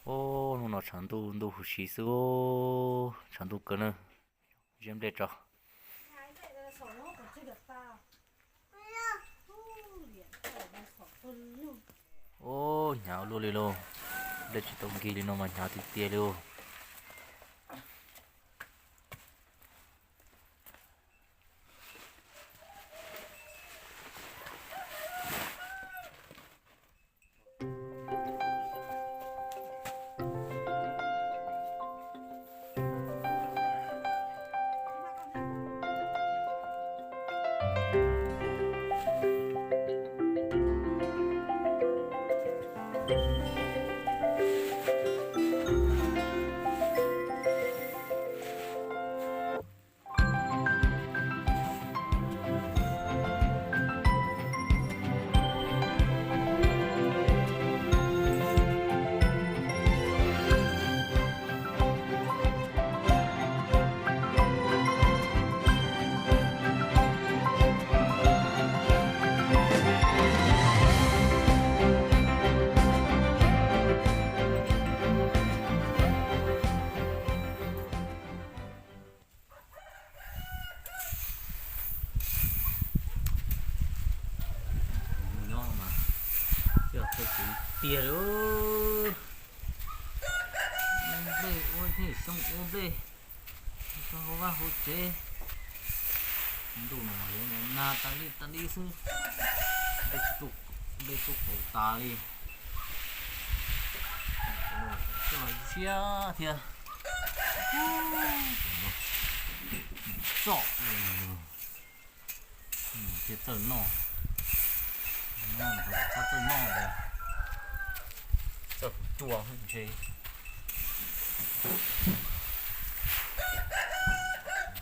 Ub, hnub no tshav ntuj ntuj huv si xwb, tshav ntuj kawg na. Ziab nplej tso. Ub, hnyav luaj li lauj. Nplej tsis tau nkig li no mas hnyav tiag tiag li lauj. Nyob mas yog tau kuv tiag li. Ua nplej ua nplej, xyoo ua nplej, hauv vaj hauv tsev. Ntuj no mas yuav nag tas li tas li xwb. Nplej tsis tuaj, nplej tuaj pauv tas li. Coj los ziab thiab. Txoj thiaj txawj noj. Noj mas txhob txawj noj, txawj kuv cua ntshe.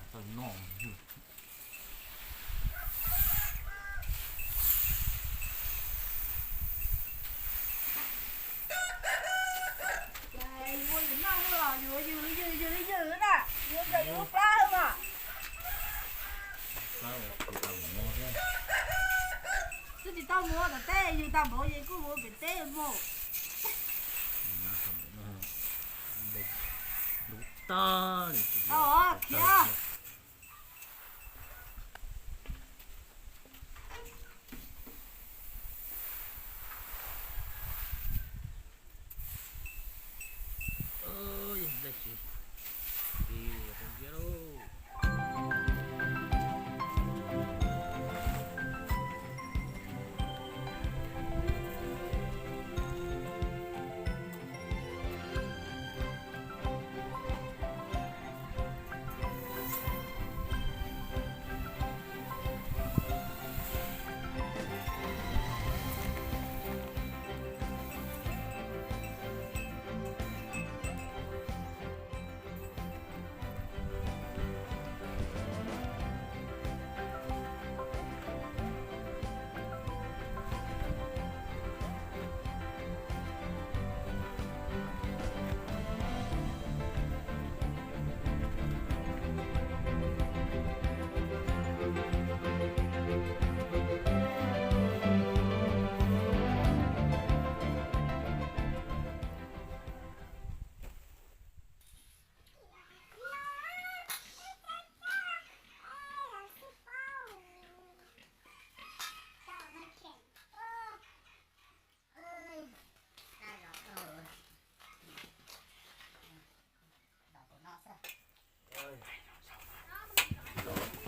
Txawj noj. Yus ua yus noj los yus ua yus li yus, yus li yus na, yus ua yus lub plab mas. Twb tsis tau mus tom teb, yus tag npaum ces kuj mus pem teb mus. Tau khiav.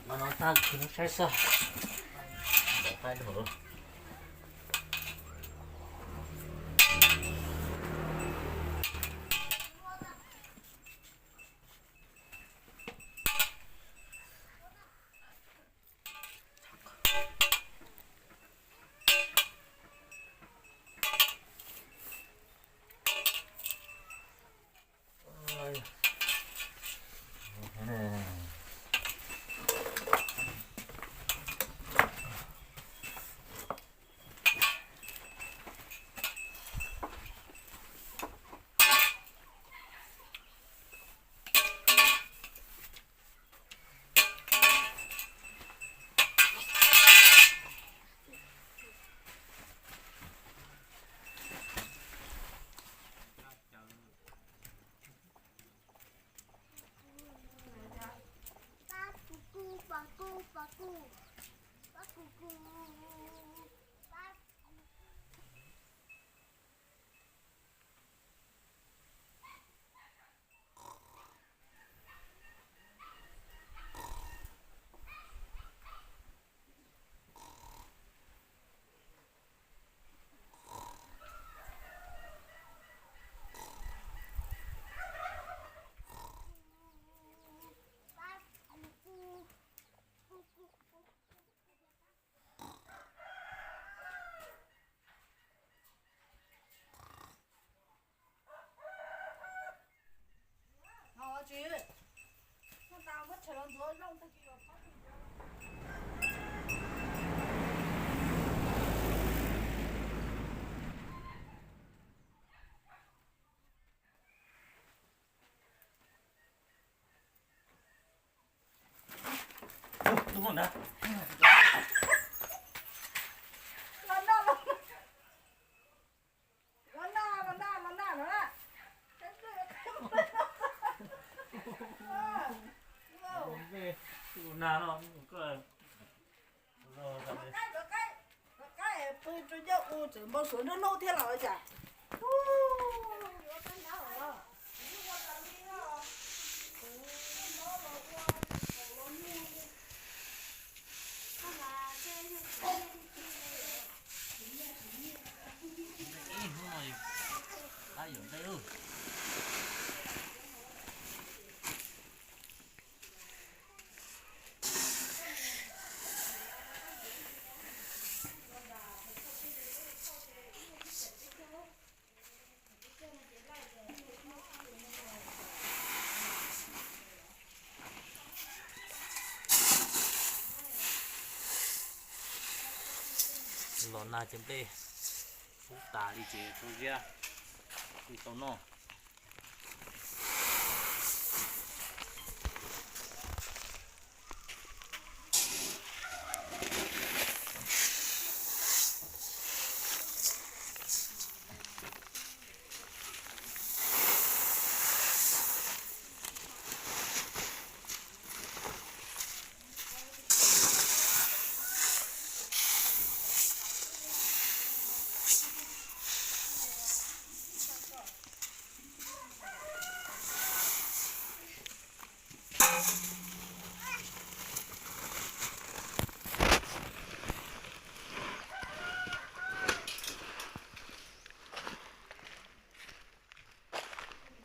No no tag kwv saib xwb. Pw rau ncauj u tseem npau suav nruab hnub thiab los cas. Los nag ces nplej pub tas li ces tau ziab, tsis tau noj.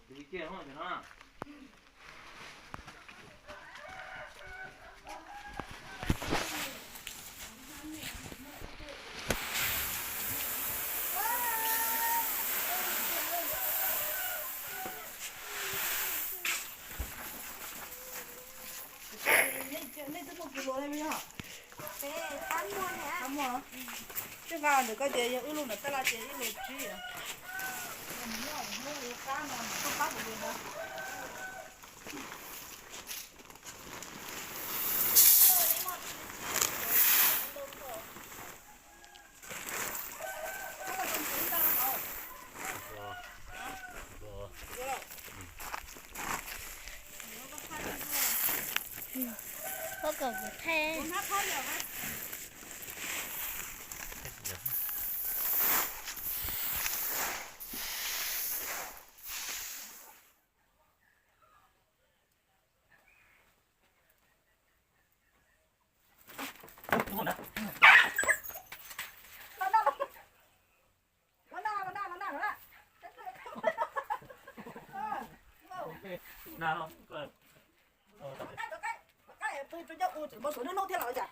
Nej twb muaj kiag lua thiab yog? Twb nqa ntawm koj ces yog wb lub ntawm tab laj ces ib lub tsib. Koj kom kuv thaij. Pw rau ncauj u tseem npau suav nruab hnub thiab los cas.